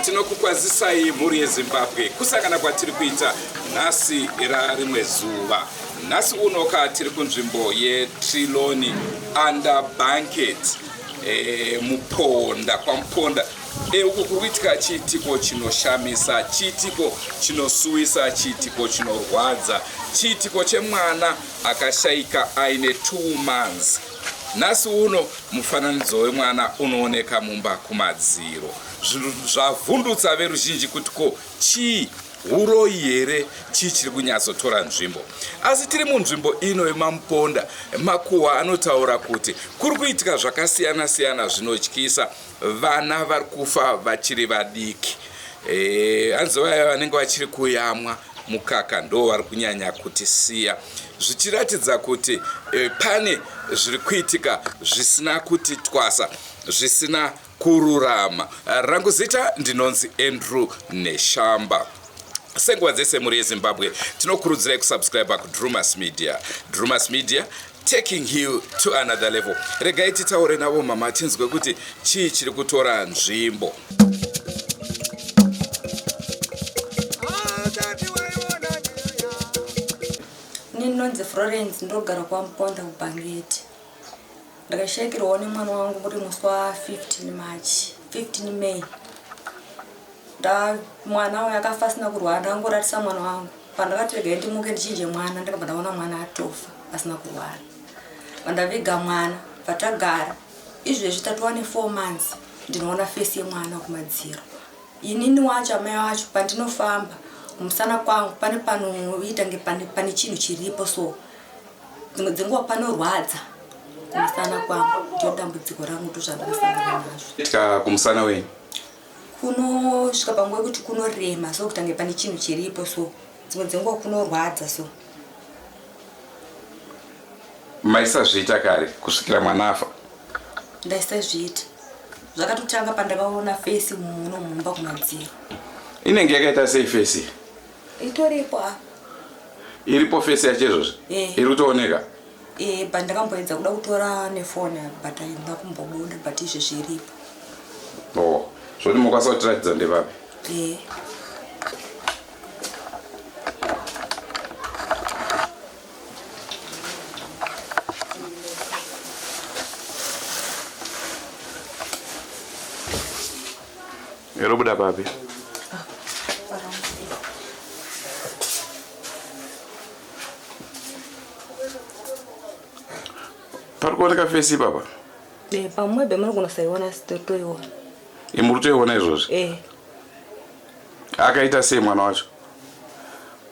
Tinokukwazisai mhuri yeZimbabwe kusangana kwatiri kuita nhasi rarimwe zuva. Nhasi unoka tiri kunzvimbo yeTriloni under Banket e, Muponda kwaMuponda. E, uku kuri kuitika chiitiko chinoshamisa, chiitiko chinosuwisa, chiitiko chinorwadza, chiitiko chemwana akashaika aine 2 months. Nhasi uno mufananidzo wemwana unooneka mumba kumadziro. Zvinhu zvavhundutsa veruzhinji kuti ko chii huroyi here chii chiri kunyatsotora nzvimbo asi tiri munzvimbo ino yemamuponda makuhwa anotaura kuti kuri kuitika zvakasiyana siyana zvinotyisa vana vari kufa vachiri vadiki eh, hanzi e, vaya vanenge vachiri kuyamwa mukaka ndo vari kunyanya kutisiya zvichiratidza kuti e, pane zviri kuitika zvisina kuti twasa zvisina kururama. Rangu zita ndinonzi Andrew Neshamba. Senguva dzese mhuri yeZimbabwe tinokurudzirai kusubscribe kuDrumas Media. Drumas Media taking you to another level. Regai titaure navo mama tinzwe kuti chii chiri kutora nzvimbo. Ini ndinonzi Florence ndogara kwaMuponda kuBhangeti. Ndakashaikirwawo nemwana wangu muri musi wa 15 March 15 May nda mwana uyu akafa asina kurwara ndakangoratisa mwana wangu pandakati regai ndimuke ndichinje mwana ndakabva ndaona mwana atofa asina kurwara pandaviga mwana patagara izvezvi tatova ne 4 months ndinoona fesi yemwana kumadziro inini wacho amai wacho pandinofamba kumusana kwangu pane panoita nge pane chinhu chiripo so dzimwe dzenguva panorwadza kumusana kwangu ndiro dambudziko rangu ndozvandakasangana nazvo Tika kumusana wenyu kunosvika panguva yekuti kunorema so kutange pane chinhu chiripo so dzimwe dzenguva kunorwadza so maisazviita kare kusvikira mwana afa ndaisazviita zvakatotanga pandakaona fesi muno mumba kumadziro inenge yakaita sei fesi Itoripo apa. Iripo face yacho izvozvi? Eh. Iri kutooneka? Eh, but ndakamboedza kuda kutora nefoni but haina kumbobuda but izvezvi iripo. Oh, zvoti mokwanisa kutiratidza ndepapi? Eh. Robuda papi? Pari kuoneka fesi ipapa? Eh, pamwe be munogona kusaiona asi totoiona. Eh, muri kutoiona izvozvi? Eh. Akaita sei mwana wacho?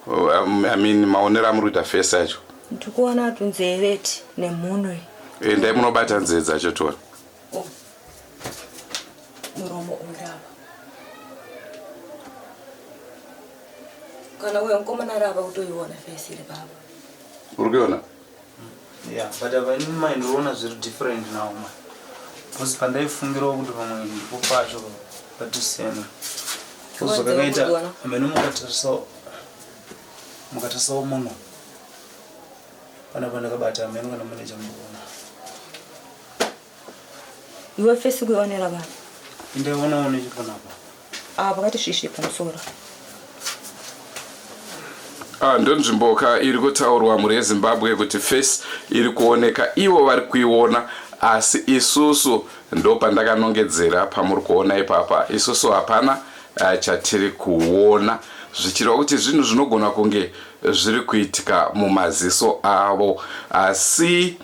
Oh, I mean maonero amuri kuita fesi acho. Ndikuona tunzeve nemhuno. Eh, ndai munobata nzeve dzacho tione. Oh. Muromo uri apa. Kana uyo mukomana ari apa kutoiona face iri papa. Uri kuiona? Yeah, but apa ini mai ndinoona zviri different now mai. Because pandaifungirawo kuti pamwe ndipo pacho patisiyana. Because zvakakaita amene mukatarisawo mukatarisawo muno pana pandakabata amene kana mune chamunoona. Iwe fesi kuionera vanhu. Ndaionawo nechipanapa. Ah, pakati svisvi pamusoro. Ah, ndonzvimboka iri kutaurwa mhuri yezimbabwe kuti face iri kuoneka ivo vari kuiona asi isusu ndopandakanongedzera pamuri kuona ipapa isusu hapana uh, chatiri kuona zvichireva kuti zvinhu zvinogona kunge zviri kuitika mumaziso avo asi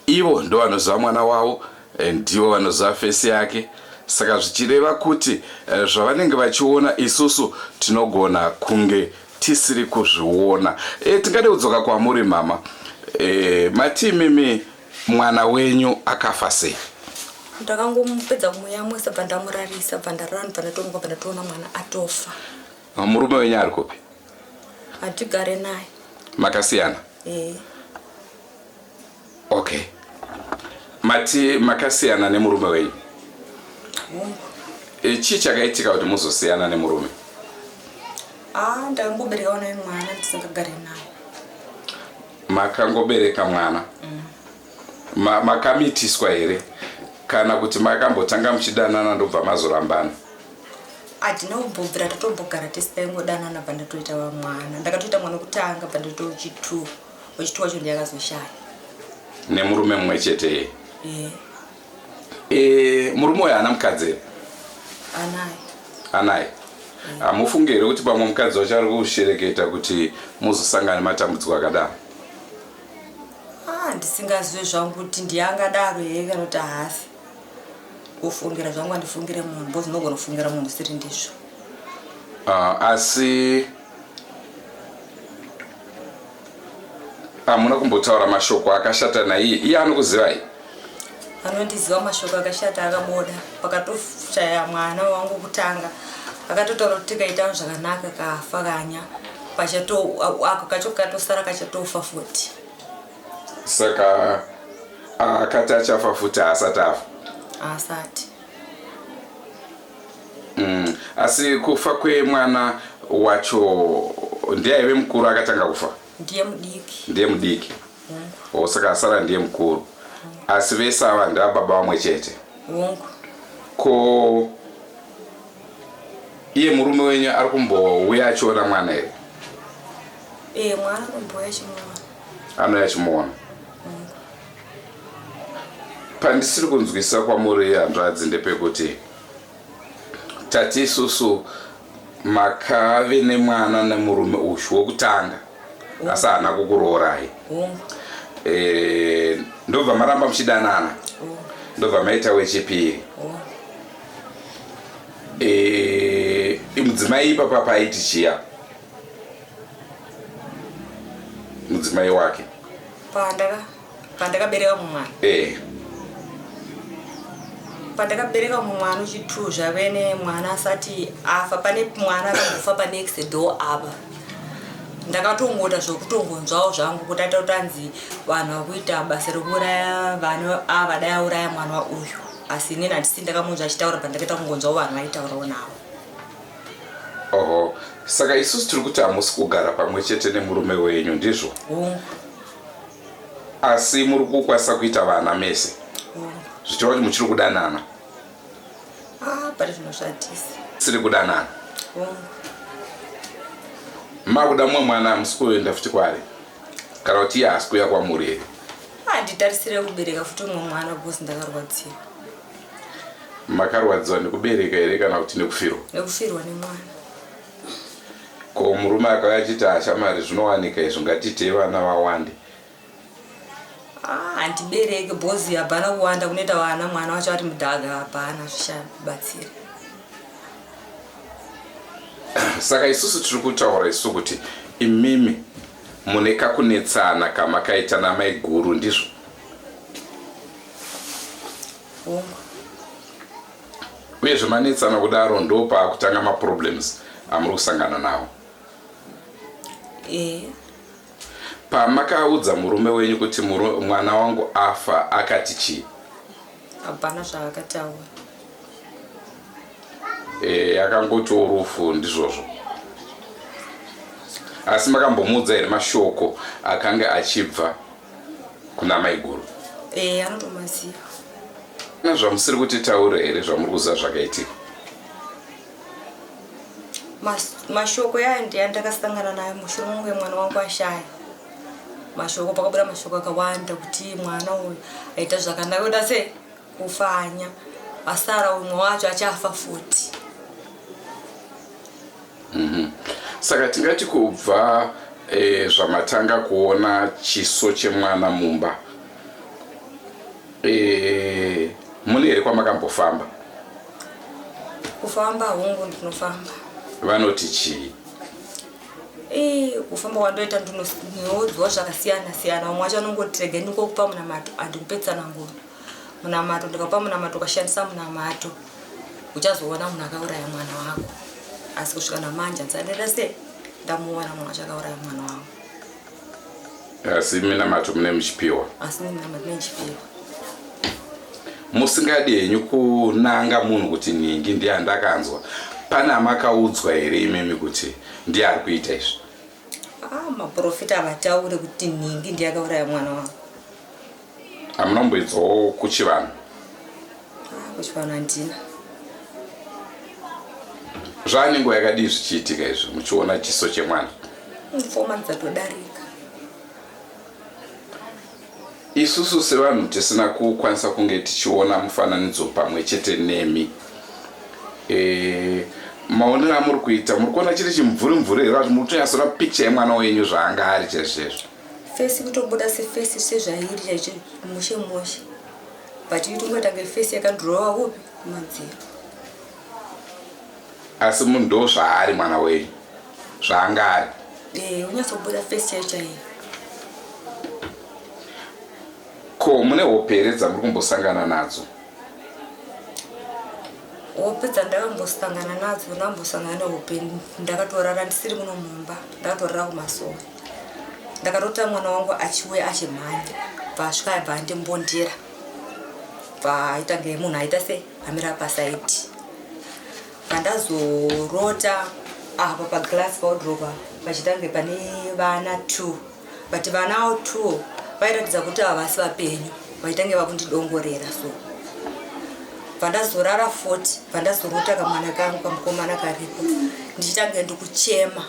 Ivo ndovanoziva mwana wavo eh, ndivo vanoziva fesi yake saka zvichireva kuti eh, zvavanenge vachiona isusu tinogona kunge tisiri kuzviona e, tingade kudzoka kwamuri mama e, mati imimi mwana wenyu akafa sei ndakangomupedza kumuyamwisa bva ndamurarisa bva ndarara bva ndatomuka bva ndatoona mwana atofa murume wenyu ari kupi hatigare naye makasiyana e. Okay. Mati makasiyana nemurume wenyu? E, chii chakaitika kuti muzosiyana nemurume? Ah, ndakangoberekawo naye mwana ndisingagare naye. Makangobereka mwana? Mm. Ma, makamitiswa here kana kuti makambotanga muchidanana ndobva mazorambana? Hatina kumbobvira tatombogara tese taingodanana bva ndatoita mwana. Ndakatoita mwana wekutanga bva ndatoita wechitwo. Wechitwo wacho ndiye akazoshaya. Nemurume mumwe chete here? Eh. E, murume uyo haana mukadzi here? Anaye. Anaye. Hamufungi here kuti pamwe mukadzi wacho ari kushereketa kuti muzosangana nematambudziko akadaro? Ah, ndisingazive zvangu kuti ndiye angadaro here kana kuti haasi. Kufungira zvangu handifungire munhu because unogona kufungira munhu usiri ndizvo. Asi hamuna kumbotaura mashoko akashata naiye iye anokuzivai? Anondiziva mashoko akashata akabuda pakatoshaya mwana wangu kutanga akatotaura kuti tikaita zvakanaka kafa kanya pachato ako kacho katosara kachatofa futi. Saka akati achafa futi haasati afa? Haasati. Asi kufa kwemwana wacho ndiye aive mukuru akatanga kufa? Ndiye mudiki. Ndiye mudiki. Oh, saka asara ndiye mukuru. Asi vese ava ndevababa vamwe chete? Hongu. Ko iye murume wenyu ari kumbouya achiona mwana here? Eh, mwana anombouya achimuona. Anouya achimuona. Pandisiri kunzwisisa kwamuri hanzvadzi ndepekuti tati isusu makave nemwana nemurume uyu wokutanga asi haana kukuroorai. E, ndobva maramba muchidanana ndobva maita wechipiri. E, mudzimai ipapa paiti chiya mudzimai wake Pandakabereka mumwana eh. Pandakabereka mumwana uchitu zvave nemwana asati afa pane mwana akambofa panext door apa ndakatongoita zvekutongonzwawo zvangu kuti aita kuti anzi vanhu vakuita basa rekuuraya vanhu ava dai auraya mwana uyu asi inini handisi ndakamunzwa achitaura pandakaita kungonzwawo vanhu vaitaurawo navo. Oho, saka isusu tiri kuti hamusi kugara pamwe chete nemurume wenyu ndizvo? Hongu. Asi muri kukwanisa kuita vana mese? Hongu. Zvichireva kuti muchiri kudanana? Ah, pari zvino zvatisi. Siri kudanana? Hongu. Makuda mumwe mwana hamusi kuenda futi kwaari? Kana kuti iye haasi kuuya kwamuri here? Handitarisire kubereka futi umwe mwana because ndakarwadziwa. Makarwadziwa nekubereka here kana kuti nekufirwa? Nekufirwa nemwana. Ko murume akauya achiti ashamari zvinowanika izvo ngatiitei vana vawande. Ah, handibereki because hapana kuwanda kunoita vana mwana wacho ari mudhaga hapana zvichabatsira. Saka isusu tiri kutaura isu kuti imimi mune kakunetsana kamakaita namaiguru ndizvo? Hongu. Uyezve manetsana kudaro ndopaakutanga maproblems amuri kusangana nawo. Eh. Pamakaudza murume wenyu kuti mwana wangu afa akati chii? Hapana zvaakataura. Eh, akangotiwo rufu ndizvozvo. Asi makambomuudza here mashoko akanga achibva kuna maiguru? Eh, anotomaziva. Na zvamusiri kuti taure here zvamuri kuziva zvakaitika? Mashoko yaya ndiya ndakasangana nayo mushure monge mwana wangu ashaya. Mashoko pakabuda mashoko akawanda kuti mwana uyu aita zvakanaka kuita sei kufanya asara umwe wacho achafa futi. Saka tingati kubva zvamatanga kuona chiso chemwana mumba mune here kwamakambofamba? Kufamba hongu ndinofamba. Vanoti chii? Kufamba kwandoita ndinoudzwa zvakasiyana siyana. Umwe wacho anongoti rega ndingokupa munamato handikupe tsananguro. Munamato ndikakupa munamato ukashandisa munamato uchazoona munhu akauraya mwana wako. Asi kusvika namanje handisati ndaita sei ndamuona munhu wacho akauraya mwana wangu. Asi minamato mune muchipiwa? Asi minamato mune muchipiwa. Musingadi henyu kunanga munhu kuti nhingi ndiye andakanzwa, pane amakaudzwa here imimi kuti ndiye ari kuita izvi? Ah, maprofita havataure kuti nhingi ndiye akauraya mwana wangu. Hamuna kumboedzawo kuchivanhu? Ah, kuchivanhu handina. Zvaa nenguva yakadii zvichiitika izvi muchiona chiso chemwana? Foma dzatodarika. Isusu sevanhu tisina kukwanisa kunge tichiona mufananidzo pamwe chete nemi e, maonero amuri kuita muri kuona chiri chimvuri mvuri here vati muri kutonyatsoona picture yemwana wenyu zvaanga ari chaizvo fesi kutobuda sefesi sezvairi chaizvo mushe mushe but itongoita kunge fesi yakadhirowa kupi kumadziro asi munhu ndo zvaari mwana wenyu zvaanga ari eh, unyatsobuda fesi chaiyo chaiyo ko mune hope here dzamuri kumbosangana nadzo hope dzandakambosangana nadzo ndambosangana nehope ndakatorara ndisiri muno mumba ndakatorara kumasowe ndakarota mwana wangu achiuya achimhanya bva asvika abva andimbondera bva aita nge munhu aita se amira pasaidi pandazorota apa paglass paodropa pachitange pane vana two but vana avo two vairatidza kuti havasi vapenyu vaitange vakundidongorera so pandazorara futi pandazorota kamwana kangu kamukomana karipo ndichitange ndikuchema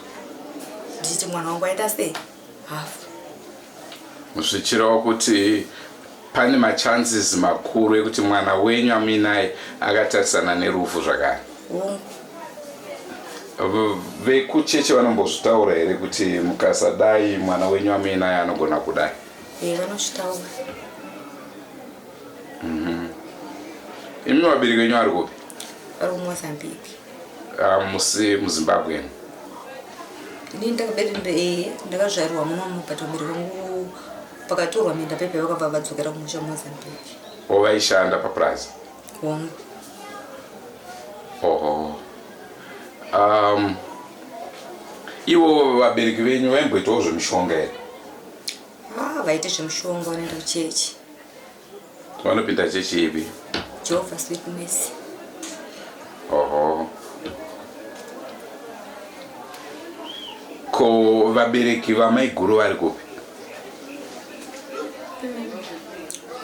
ndichiti mwana wangu aita sei hafu zvichireva kuti pane machances makuru ekuti mwana wenyu amuinaye akatarisana nerufu zvakare vekucheche vanombozvitaura here kuti mukasadai mwana wenyu amuinaye anogona kudai eh, vanozvitaura mhm. imi vabereki venyu vari kupi vari kumozambique ah, musi muzimbabwe ini ndakabereki eh, ndakazvarirwa munomu but vabereki vangu pakatorwa minda pepe vakabva vadzokera kumusha mozambique o vaishanda papurazi hongu oho um, ivo vabereki venyu vaimboitawo zvemishonga here ah, vaite zvemushonga vanoenda kuchechi Vanopinda chechi ipi? Jehovah's Witness. Oho. Ko vabereki vamaiguru vari kupi?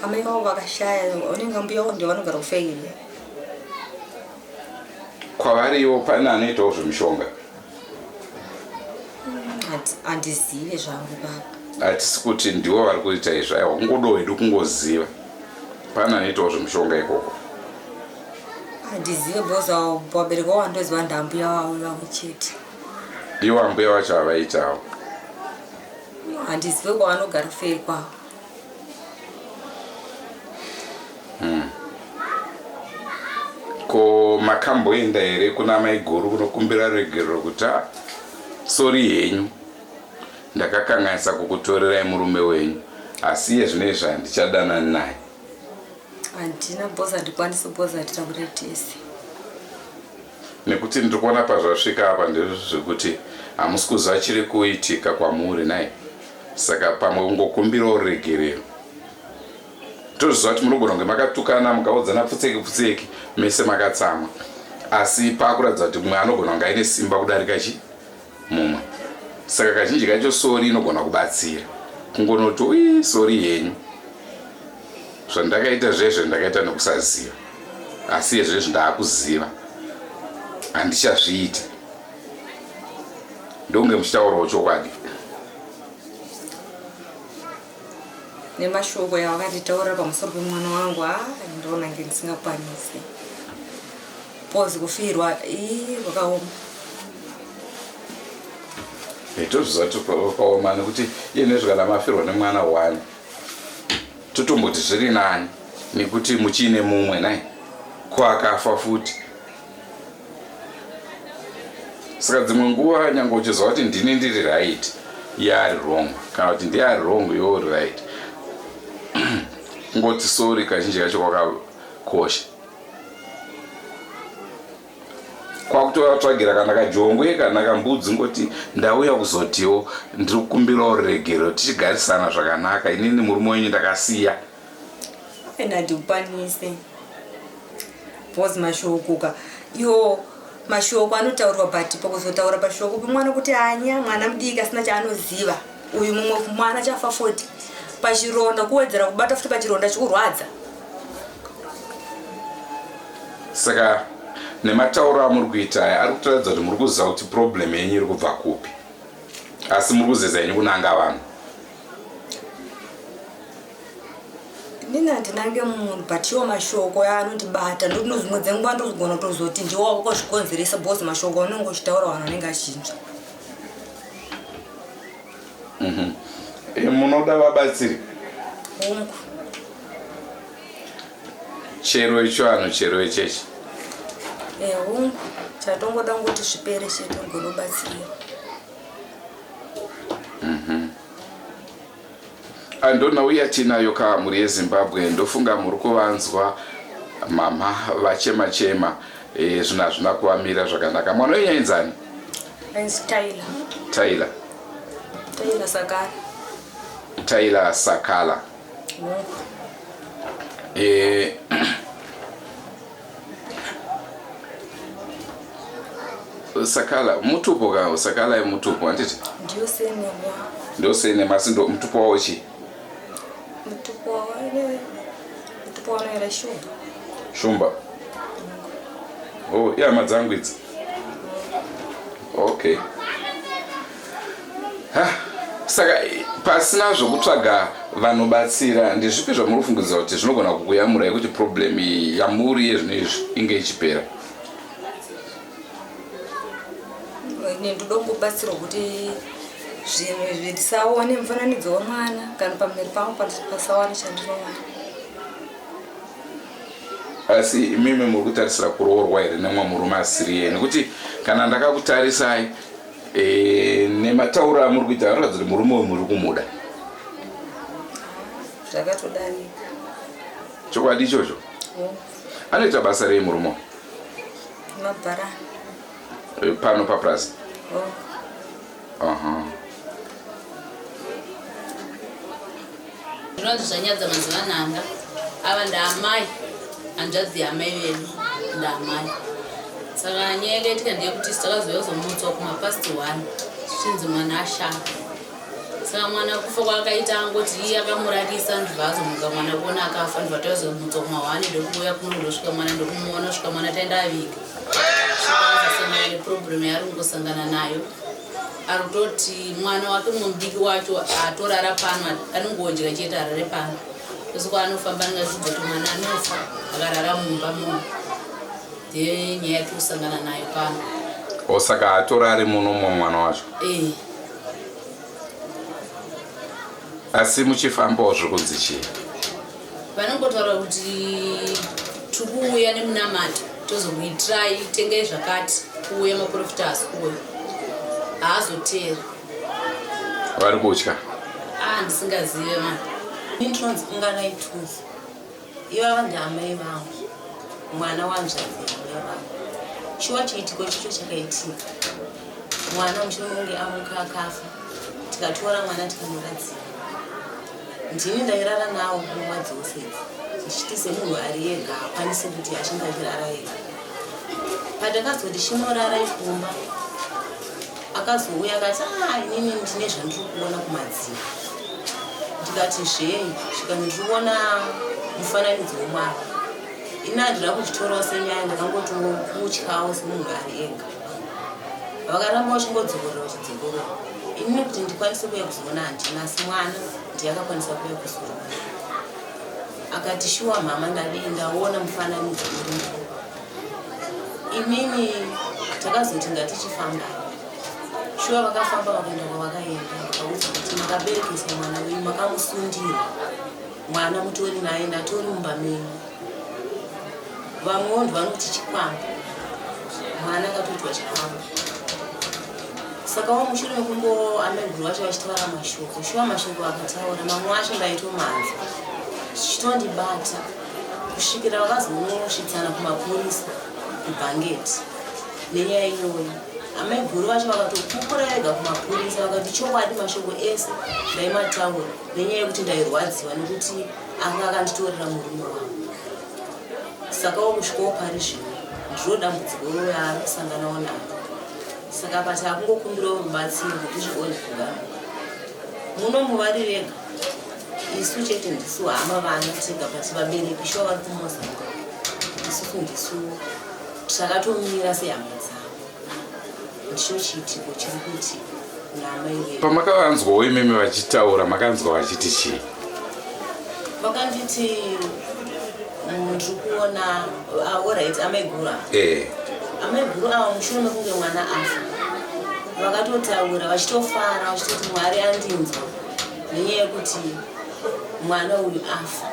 Amai vavo vakashaya, unenge mbuya wavo ndivo vanogara kufeili. Kwavariwo pane anoitawo zvemishonga? Handizive zvangu baba. Hatisi kuti ndivo vari kuita izvo, aiwa kungodo hedu kungoziva. Pane anoitawo zvemushonga ikoko. Handizive because vabereki vavo vandoziva ndambuya vavo vavo chete. Ivo ambuya vacho havaitawo. Handizive kwavanogara fei kwavo. Hmm. Ko makamboenda here kuna maiguru kunokumbira regerero kuti ah, sori henyu ndakakanganisa kukutorerai murume wenyu asi iye zvino izvi handichadanani naye. Handina boss handikwanisi boss hatitaure tese. Nekuti ndiri kuona pazvasvika apa ndezvekuti hamusi kuziva chiri kuitika kwamuri nai saka pamwe kungokumbirawo ruregerero tozviziva kuti munogona kunge makatukana mukaudzana pfutseki pfutseki mese makatsamwa asi pakuratidza kuti mumwe anogona kunge aine simba kudarika chi mumwe saka kazhinji kacho sori inogona kubatsira kungonoti ui sori yenyu zvandakaita zvezve ndakaita nekusaziva asi yezvezvi ndaakuziva handichazviita ndonge muchitaurawo chokwadi nemashoko yawakatitaurira pamusoro pemwana wangu a ndoona nge ndisingakwanisi pozi kufirwa ii kwakaoma eh, tozviziva kuti kwakaoma nekuti iye nezvi kana mafirwa nemwana one totomboti zviri nani nekuti muchiine mumwe nai ko akafa futi saka dzimwe nguva nyange uchiziva kuti ndini ndiri right iye ari wrong kana kuti ndiye ari wrong iwe uri right kungoti sorry kazhinji kacho kwakakosha kwakutovatsvagira kana kajongwe kana kambudzi ngoti ndauya kuzotiwo ndiri kukumbirawo ruregerero tichigarisana zvakanaka inini murume wenyu ndakasiya ende handikwanise because mashoko ka iwo mashoko anotaurwa but pakuzotaura pashoko pemwana kuti anya mwana mudiki asina chaanoziva uyu mumwe mwana chafa futi pachironda kuwedzera kubata futi pachironda chikurwadza saka Nematauro amuri kuita aya ari kutaridza kuti muri kuziva kuti problem yenyu iri kubva kupi. Asi muri kuzeza henyu kunanga vanhu. Inini handinange munhu but iwo mashoko anondibata ndoti dzimwe dzenguva ndozogona kutozoti ndiwo wakazvikonzeresa because mashoko aunenge uchitaura vanhu vanenge achinzwa. Eh, munoda vabatsiri? Hongu. Chero yechivanhu chero yechechi? Eh, hongu. Chatongoda ngoti zvipere chete ugonobatsira. Ah, ndonhau yatinayo ka mhuri yeZimbabwe ndofunga muri kuvanzwa mama vachema chema e, zvinhu hazvina kuvamira zvakanaka mwana wenyu ainzani Ainzi Tyler. Tyler. Tyler Sakala. Tyler Sakala. Hongu. E, Sakala mutupo ka Sakala mutupo handiti? Ndiyo surname. Ndio surname asi ndo mutupo wawo chii? Mutupo mutupo wanoera Shumba. Shumba. Oh, ihama dzangu idzi. Okay. Ha, saka pasina zvokutsvaga vanobatsira ndezvipi zvamuri kufungidzira kuti zvinogona kukuyamurai kuti problem iyi yamuri yezvino izvi inge ichipera? Ini ndoda kungobatsirwa kuti zvinhu izvi ndisaone mufananidzo wemwana kana pamuviri pangu pasawane chandinowana. Asi imimi muri kutarisira kuroorwa here nemumwe murume asiri iye? Nekuti kana ndakakutarisai e, nematauro amuri kuita anoratidza kuti murume uyu muri kumuda. Zvakatodarika. Chokwadi ichocho? Anoita basa rei murume uyu? Mabharani. Eh, pano papurazi? Oh. Aha. Zvinonzi zvanyadza mazuva nanga ava ndaamai hanzvadzi yaamai vedu ndaamai saka nyaya yakaitika ndeyekuti isu takazouya kuzomutswa kumapast one zvichinzi mwana ashaya saka mwana kufa kwaakaita angoti iye akamurarisa ndibva azomuka mwana kuona akafa ndibva tazomutswa kumahwani ndokuuya kuno ndosvika mwana ndokumuona svika mwana taenda aviga svika azosangana neproblem yaari kungosangana nayo ari kutoti mwana wake mumwe mudiki wacho atorara pano anongodya chete arare pano kwese kwaanofamba anenge achizoti mwana anofa akarara mumba muno ndiyo nyaya yatiri kusangana nayo pano o saka atorari muno mumwe mwana wacho ee asi muchifambawo zviri kunzi chii vanongotaura kuti tiri kuuya nemunamato tozokuitirai tengai zvakati kuuya maprofita haasi kuuya haazoteera vari kutya a ndisingazive mani Ini ndinonzi Unganai Tuzi. Ivava ndaamai vangu, mwana wanzvadzi yaamai vangu. Shuwa chiitiko ichocho chakaitika. Mwana mushure mekunge amuka akafa, tikatora mwana tikamuradzika. Ndini ndairara nawo nguva dzose idzi, ndichiti semunhu ari ega haakwanisi kuti achinge achirara ega. Pandakazoti chinorara kumba, akazouya akati ah inini ndine zvandiri kuona kumadziro. Ndikati zvei? Zvikanzi ndiri kuona mufananidzo wemwana. Ini handina kuzvitorawo senyaya ndakangototyawo semunhu ari ega. Vakaramba vachingodzokorora vachidzokorora. Inini kuti ndikwanise kuuya kuzoona handina asi mwana ndiye akakwanisa kuuya kuzoona. Akati shuwa mama ndadii ndaona mufananidzo uripo. Inini takazoti ngatichifamba. Shuwa vakafamba vakaenda kwavakaenda vakaudza kuti makaberekeswa mwana wenyu makamusundira mwana mutori naye ndatori mumba menyu. Vamwewo ndovanoti chikwambo mwana akatoitwa chikwambo. Saka wo mushure mekungo amaiguru vacho vachitaura mashoko shuwa mashoko akataura mamwe acho ndaitomanzwa zvichitondibata kusvikira vakazonosvitsana kumapurisa kubhangeti nenyaya iyoyi. Amaiguru vacho vakatopupura vega kumapurisa vakati chokwadi mashoko ese ndaimataura nenyaya yekuti ndairwadziwa nekuti anga akanditorera murume wangu. Saka wo kusvikawo pari zvino ndiro dambudziko iro raari kusanganawo naro. Saka apa takungokumbirawo rubatsiro kuti zvigone kugamuka. Muno muvari vega isu chete ndisu hama vana tega but vabereki shuwa vari kuMozambique. Isusu ndisu Takatomira sehama dzavo. Ndicho chiitiko chiri kuitika naamai vedu. Pamakavanzwawo imimi vachitaura makanzwa vachiti chii? Vakanditi ndiri kuona alright amaiguru ava. Eh. Amaiguru ava mushure mekunge mwana afa vakatotaura vachitofara vachitoti Mwari andinzwa nenyaya yekuti mwana uyu afa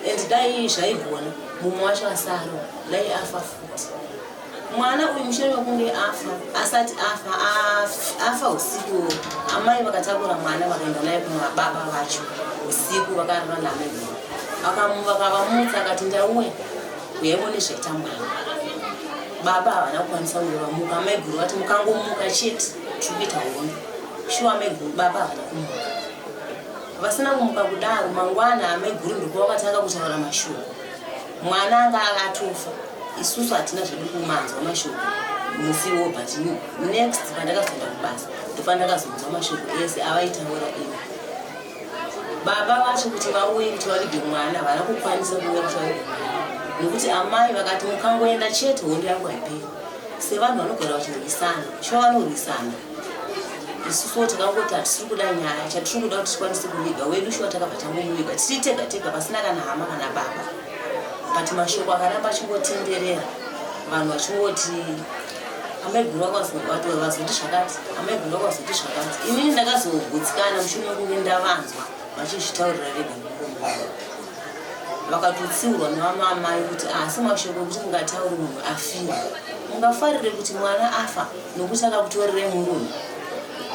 and dai zvaigona mumwe wacho asaro dai afa futi. Mwana uyu mushure mekunge afa asati afa afa usiku amai vakatakura mwana vakaenda naye kumababa vacho usiku vakarara naamai vakavamutsa akati ndauya uyai muone zvaita mwana. Baba havana kukwanisa kunge vamuka amaiguru vati mukangomuka chete tiri kuita hondo. Shuwa amaiguru baba havana kumuka. Vasina kumuka kudaro mangwana amaiguru ndipo vakatanga kutaura mashoko. Mwana anga atofa isusu hatina zvedu kumanzwa mashoko musi iwowo but next pandakazoenda kubasa ndopandakazonzwa mashoko ese avaitaura ivo. Baba vacho kuti vauye kuti vavige mwana havana kukwanisa kuuya kuti vavige mwana nokuti amai vakati mukangoenda chete hondo yangu haiperi. Sevanhu vanogara vachirwisana shuwa vanorwisana isusuwo takangoti hatisiri kuda nyaya chatiri kuda kuti tikwanise kuviga wedu shuwa takabva tangomuviga tiri tega tega pasina kana hama kana baba but mashoko akaramba achingotenderera vanhu vachingoti amaiguru vazoti zvakati amaiguru vakazoti zvakati inini ndakazogutsikana mushure mekunge ndavanzwa vachizvitaurira vega mukomana vakatotsiurwa nevamwe amai kuti asi mashoko ekuti mungatauri munhu afira mungafarire kuti mwana afa nokuti akakutorerei murume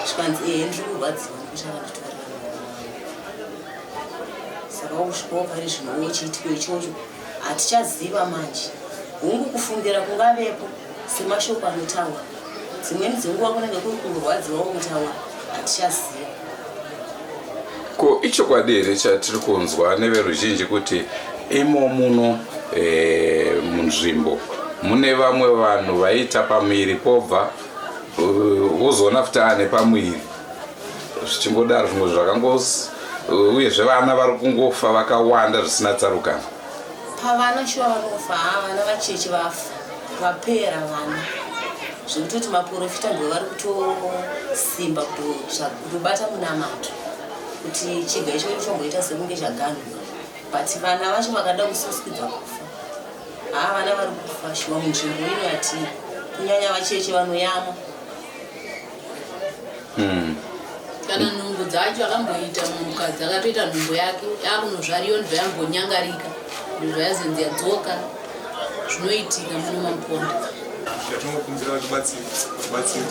zvikanzi ehe ndiri kurwadziwa nokuti akanditorera murume saka wakusvikawo pari zvino chiitiko ichocho hatichaziva manje hungu kufungira kungavepo semashoko anotaura dzimweni dzenguva kunenge kuri kungorwadziwawo kutaura hatichaziva. Ko ichokwadi here chatiri kunzwa neveruzhinji kuti imo muno e, munzvimbo mune vamwe vanhu vaiita pamuviri pobva wozoona futi ane pamuviri zvichingodaro zvimwe zvakangos uyezve vana vari kungofa vakawanda zvisina tsarukano. Pavana shuwa vanofa haa vana vacheche vafa vapera vana zvekutoti maporofita ndivo vari kutosimba kutobata munamato kuti chiga ichocho chomboita sekunge chaganhuka but vana vacho vakada kususikidza kufa haa vana vari kufa shuwa munzvimbo ino yatiri kunyanya vacheche vanoyamwa Kana nhumbu dzacho akamboita mumukadzi akatoita nhumbu yake yakunozvariyo ndobva yambonyangarika ndobva yazonzi yadzoka zvinoitika muno mamuponda. Chatinokumbira vachibatsira vabatsiri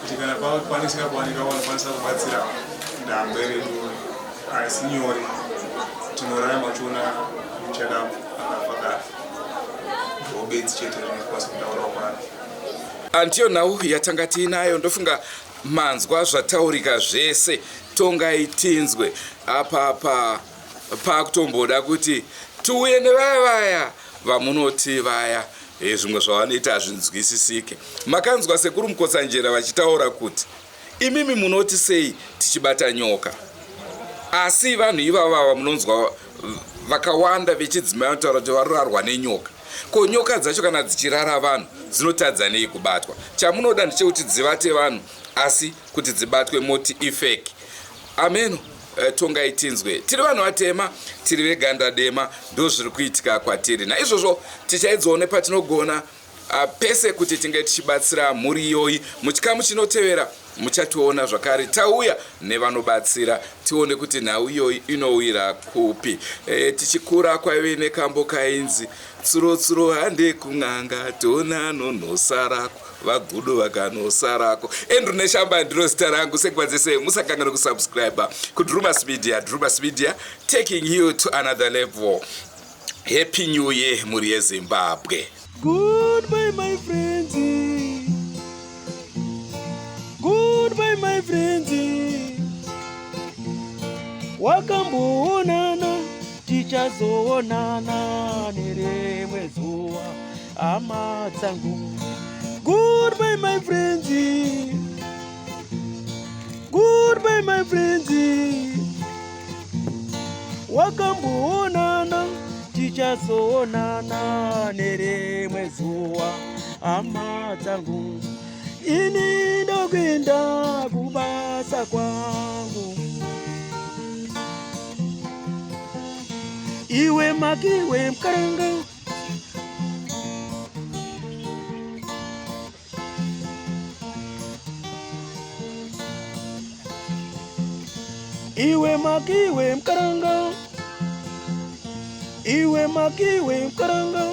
kuti kana pakwanisika kuwanika vanokwanisa kubatsira dangwe redu haisi nyore tinorarama uchiona muchakabvu akafa kare ndobedzi chete rinokwanisa kutaurawo pano. Andiyo nhau yatanga tiinayo ndofunga manzwa zvataurika zvese tongai tinzwe apa pa pakutomboda kuti tiuye nevaya vaya vamunoti vaya eh, zvimwe zvavanoita hazvinzwisisike makanzwa sekuru mukotsanjera vachitaura kuti imimi munoti sei tichibata nyoka asi vanhu ivava vamunonzwa vakawanda vechidzimai vanotaura kuti varurarwa nenyoka Ko nyoka dzacho kana dzichirara vanhu dzinotadza nei kubatwa? Chamunoda ndechekuti dzivate vanhu asi kuti dzibatwe moti ifake. Ameno eh, tongai tinzwe. Tiri vanhu vatema, tiri veganda dema, ndozviri kuitika kwatiri. Naizvozvo tichaidzawo nepatinogona ah, pese kuti tinge tichibatsira mhuri iyoyi muchikamu chinotevera Muchationa zvakare tauya nevanobatsira tione kuti nhau iyoyi inowira kupi. E, tichikura kwaive nekambo kainzi tsuro tsuro hande kun'anga tione anonosarako vagudo vakanosarako. Andrew Neshamba ndiro zita rangu senguva dzese musakanganwe kusubscribe kuDrumas Media. Drumas Media taking you to another level. Happy New Year mhuri yeZimbabwe. Goodbye my friends. Goodbye my friends. Wakamboonana tichazoonana nerimwe zuva hama dzangu. Goodbye my friends. Goodbye my friends. Wakamboonana. Tichazoonana nerimwe zuva hama dzangu. Ini ndokuenda kubasa kwangu. Iwe makiwe mkaranga. Iwe makiwe mkaranga. Iwe makiwe mkaranga.